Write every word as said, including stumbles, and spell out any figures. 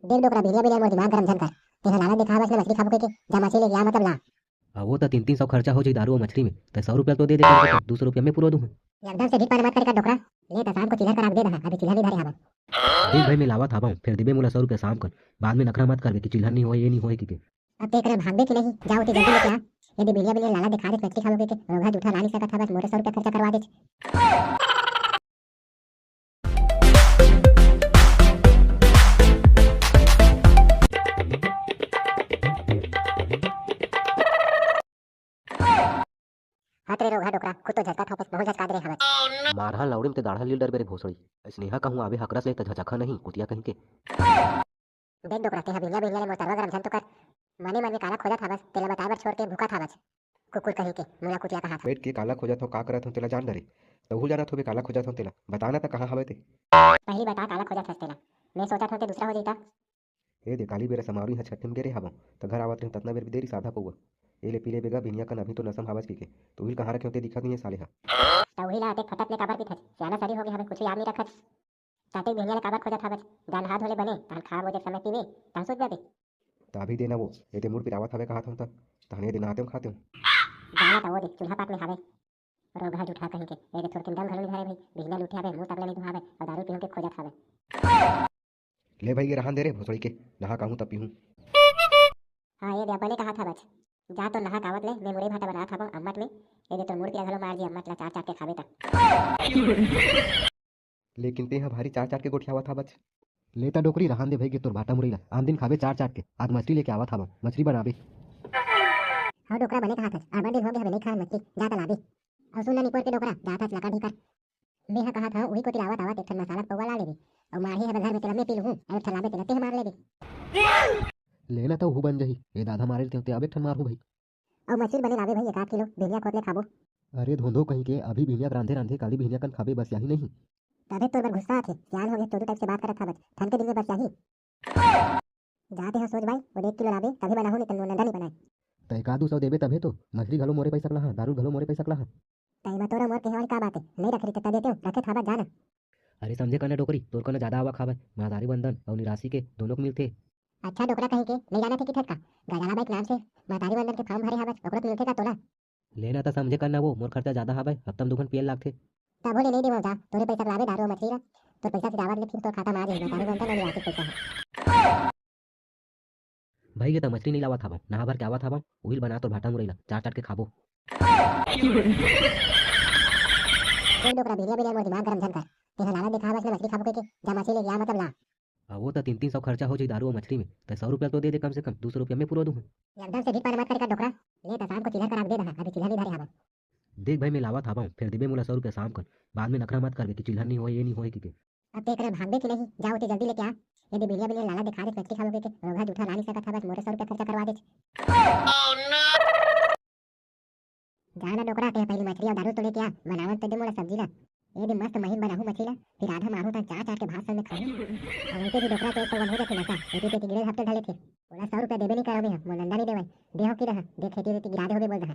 देख डोकरा, बिहनिया बिहनिया मोर दिमाग गरम झन कर। तेहा लालच देखावस ना मछली खाबो कहिके, जा मछली लेके आ, मतलब ला। अ, वो त तीन तीन सौ खर्चा हो जाही दारू अउ मछरी में, त सौ रुपया ल तो दे दे कम से कम, दू सौ रुपया में पुरवा दूहूं। एकदम से ढीठ पाना मत कर एकर डोकरा। ले त शाम को चिल्हर करा के दे दहा, अभी चिल्हर नइ धरे हावंव। देख भाई, मैं लावत हावंव, फेर देबे मोला सौ रुपया शाम कन। बाद में नखरा मत करबे कि चिल्हर नइ होय, ये नइ होय कहिके। अब ते एकरा भागबे कि नहीं, जा ओती जल्दी लेके आ। ये दे बिहनिया बिहनिया लालच देखा देस मछली खाबो कहिके, रोगहा जूठा ला नइ सकत हावस, मोरे सौ रुपया खर्चा करवा देस। हट रे रोगहा डोकरा, खुद तो झटकत हवस, महूं झटका दे रे हवस। मारहा लौड़ी में ते दाढ़ा लील डरबे रे भोसड़ी। स्नेहा कहूं आवे हकरस ले त झचकहा नहीं, कुतिया कहीं के। देख डोकरा, तेहा बिहनिया बिहनिया ले मोर सरवा गरम झन तो कर। मने मन में काला खोजत हवस, तेला बताए बर छोड़ के भूखत हवस। कुकुर कहीं के, मोला कुतिया कहात हवस। बैठ के काला खोजत हंव, का करत हंव, तेला जान डरे। तहूं जानत होबे काला खोजत हंव तेला। बता ना त कहां हवय ते। पहिली बता काला खोजत हस तेला। मैं सोचत हंव ते दूसरा हो जही त। ए दे, काली बेरा समारू इहां छट्ठी में गे रे हावंव, त घर आवत रहेंव ततना बेर दे रिहिस आधा पउवा। ए ले पी ले बेगा, बिहनिया कन अभी तो नसम हावस कहिके। त उही ल कहां रखेंव ते दिखत नइ हे साले ह। त उही ला अतेक फटक ले काबर पीथस? सियाना सरी होगे हवस, कुछु याद नइ रखस। त अतेक बिहनिया ले काबर खोजत हवस? जा नहा धो ले बने, तहन खाबो जे समय पीबे, तहन सुत जाबे। त अभी दे ना वो, ए दे मुड़ पिरावत हवय कहात हंव त, तहन ए दे नहातेंव खातेंव। जा ना त वो दे, चूल्हा पाट में हवय। रोगहा जूठा कहीं के, ए दे थोरकिन दम घलो नइ धरे भई, बिहनिया ले उठे हवय, मुंह तक ले नइ धोए हवय, अउ दारू पीहूं के खोजत हवय। ले भई, ये रहन दे रे भोसड़ी के, नहा के आहूं तब पीहूं। हां, ए दे, अब बने कहात हवस। जा तो नहा के आवत ले, मैं मुरई भाटा बनात हवंव अम्मट में। ए दे, तोर मुड़ पीरा घलो मार जी अम्मट ला चाट चाट के खाबे त। लेकिन तेंह भारी चाट चाट के गोठियावत हवस। ले त डोकरी, रहन दे भई गे तोर भाटा मुरई ला, आन दिन खाबे चाट चाट के। आज मछरी लेके आवत हवंव, मछरी बनाबे। हां डोकरा, बने कहात हस, अब्बड़ दिन होगे हवे नइ खाए मछरी, जा त लाबे। अउ सुन ना निपोर के डोकरा, जात हस लकड़ी कर। मेंह कहत हंव, उही कोती ले आवत आवत एक ठन मसाला के पउवा ला लेबे। अउ मारही हवस घर में तेला मैं पी लूहूं, अउ एक ठन लाबे तेला तेंह मार लेबे। ले ना त उहू बन जही। ए दादा मारे रहितेंव ते अब एक ठन मारहूं भई। अउ मछरी बने लाबे भई, एक आध किलो, बिहनिया खोत ले खाबो। अरे धोंधो कहीं के, अभी बिहनिया के रांधे रांधे काली बिहनिया कन खाबे, बसियाही नहीं। तभे तोर बर गुस्सा आथे, सियान होगे तो दू टाइप से बात करत हवस, ठंड के दिन में बसियाही। जा तेंह सोच भाई, वो एक किलो लाबे, तभे बनाहूं, नइ त नोन नंदा नइ बनाए। त एक आध दू सौ देबे तभे तो, मछरी घलो मोरे पइसा के लाहूं, दारू घलो मोरे पइसा के लाहूं। त एमा तोर अउ मोर कहे वाली का बात हे, नइ रखे रहितेंव त देतेंव, रखे त हवस जा ना। अरे समझे कर ना डोकरी, तोर कन जादा आवक हावय, महतारी वंदन अउ निराशी के दोनों के मिलथे। अच्छा डोकरा कहीं के, नइ जानत हे कि थस का? गजाला बाई के नाम से महतारी वंदन के form भरे हवस, ओकरो तो मिलथे का तोला? ले ना त समझे कर ना वो, मोर खर्चा जादा हावय, हफ्ता में दू घन पिए ल लागथे। तभो ले नइ देवंव जा, तोरे पइसा के लाबे दारू अउ मछरी ला, तोर पइसा सिधावत ले फिर तोर खाता में आ जाही, महतारी वंदन अउ निराशी के पइसा ह। भई गे त मछरी नइ लावत हावंव, नहा भर के आवत हावंव, उही ल बना तोर भाटा मुरई ला, चाट चाट के खाबो। ए डोकरा, बिहनिया बिहनिया मोर दिमाग गरम झन कर। तेंह लालच देखावस ना मछरी खाबो कहिके, जा मछली लेके आ, मतलब ला। अ, वो त तीन तीन सौ खर्चा हो जाही दारू अउ मछरी में, त सौ रुपया ल तो दे दे कम से कम, दू सौ रुपया में पुरवा दूहूं। एकदम से ढीठ पाना मत कर एकर डोकरा। ले त शाम को चिल्हर करा के दे दहा, अभी चिल्हर नइ धरे हावंव। देख भई, मैं लावत हावंव, फेर देबे मोला सौ रुपया शाम कन, बाद में नखरा मत करबे कि चिल्हर नइ होय, ये नइ होय कहिके। अब ते एकरा भागबे कि नहीं? जा ओती जल्दी लेके आ। ए दे बिहनिया बिहनिया लालच देखा देस मछली खाबो कहिके, रोगहा जूठा ला नइ सकत हवस, मोरे सौ रुपया खर्चा करवा देस। जा ना डोकरा, तेंह पहिली मछरी अउ दारू तो लेके आ, बनावन तो दे मोला सब्जी ला। ए दे मस्त महीन बनाहूं मछली ला, फिर आधा मारहूं त चाट चाट के भात संग में खाहूं। अउ वइसे भी डोकरा के एक पउवा हो जाथे नशा, एती तेती गिरे हफ्ते ढले थे। ओला सौ रुपया देबे नइ करंव मेंह, मोर नंदा नइ देवय, देहंव कि दहा, देख खेती तेती गिरा दे होबे बोल दहा।